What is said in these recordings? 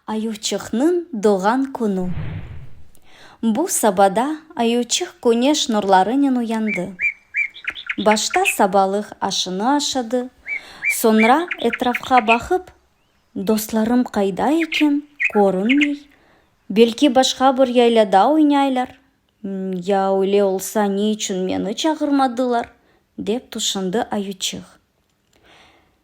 Ayuvçıqnıñ doğğan künü. Bu sabada Ayuvçıq küneş nurlarınen uyandı. Başta sabalıq aşını aşadı, soñra etrafqa baqıp, Dostlarım qayda eken, körünmey, belki başqa bir yaylâda oynaylar, ya öyle olsa ne içün meni çağırmadılar, dep tüşündi Ayuvçıq.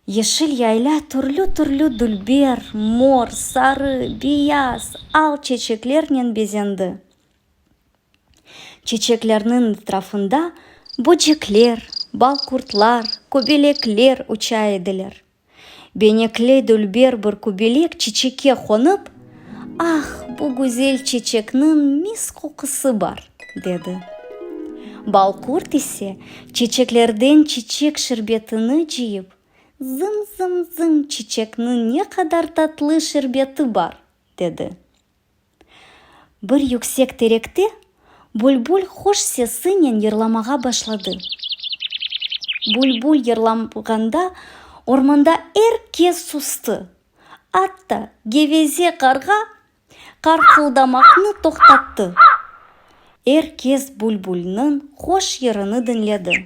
Yeşil yaylâ türlü-türlü dülber, mor, sarı, beyaz, al çeçeklernen bezendi. Çeçeklerniñ etrafında böcekler, balqurtlar, köbelekler uça ediler. Benekli dülber bir köbelek çiçekke qonıp, Ah, bu güzel çiçekniñ mis qoqusı bar! dedi. Balqurt ise çiçeklerden çiçek şerbetini cıyıp, Zım-zım-zım, çiçekniñ ne qadar tatlı şerbeti bar! dedi. Bir yüksek terekte bülbül hoş sesinen yırlamağa başladı. Bülbül yırlağanda ormanda er kes sustı, atta geveze qarğa qarqıldamaqnı toqtattı. Er kes bülbülniñ hoş yırını diñledi.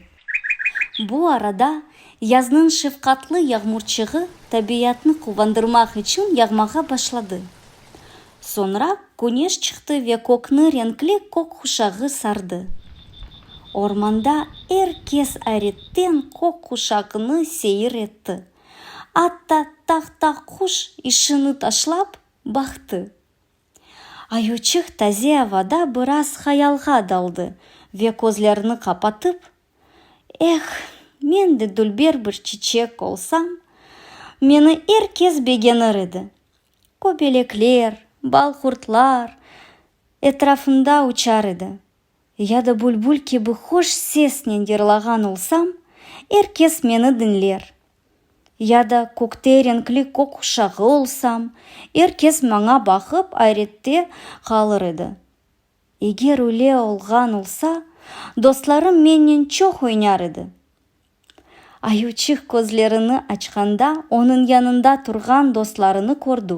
Bu arada yaznıñ şefqatlı yağmurçığı tabiatnı quvandırmaq içün yağmağa başladı. Soñra küneş çıqtı ve kökni renkli kök quşağı sardı. Ormanda er kes ayretten kök quşağını seyir etti. Atta Taqtaquş işini taşlap, baqtı. Ayuçıq taze avada biraz hayalğa daldı ve közlerini qapatıp, Eh, men de dülber bir çiçek olsam, meni er kes begenir edi. Köbelekler, balqurtlar etrafımda uçar edi. Ya da bülbül kibi hoş sesnen yırlağan olsam, er kes meni diñler. Ya da kökte renkli kök quşağı olsam, er kes maña baqıp ayrette qalır edi. Eger öyle olğan olsa, dostlarım mennen çoq oynar edi. Ayuçıq közlerini açqanda onıñ yanında turğan dostlarını kördi.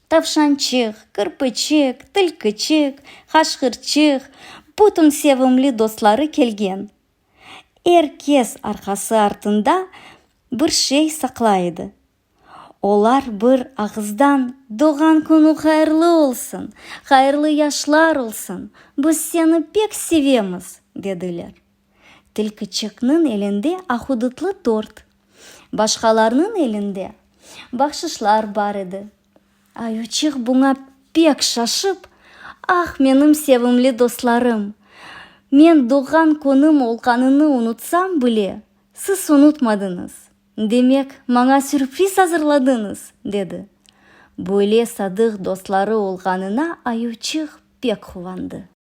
Tavşançıq, kirpiçik, tilkiçik, qaşqırçıq, bütün sevimli dostları kelgen. Er kes arqası artında bir şey saqlay edi. Olar bir ağızdan, Doğğan künü hayırlı olsun, hayırlı yaşlar olsun, biz seni pek sevemiz, dediler. Tilkiçikniñ elinde ahudutlı tort, başqalarnıñ elinde bahşışlar bar edi. Ayuçıq buña pek şaşıp, Ah, menim sevimli dostlarım, men doğğan künüm olğanını unutsam bile, siz unutmadıñız, demek, maña sürpriz azırladıñız, dedi. Böyle sadıq dostları olğanına Ayuçıq pek quvandı.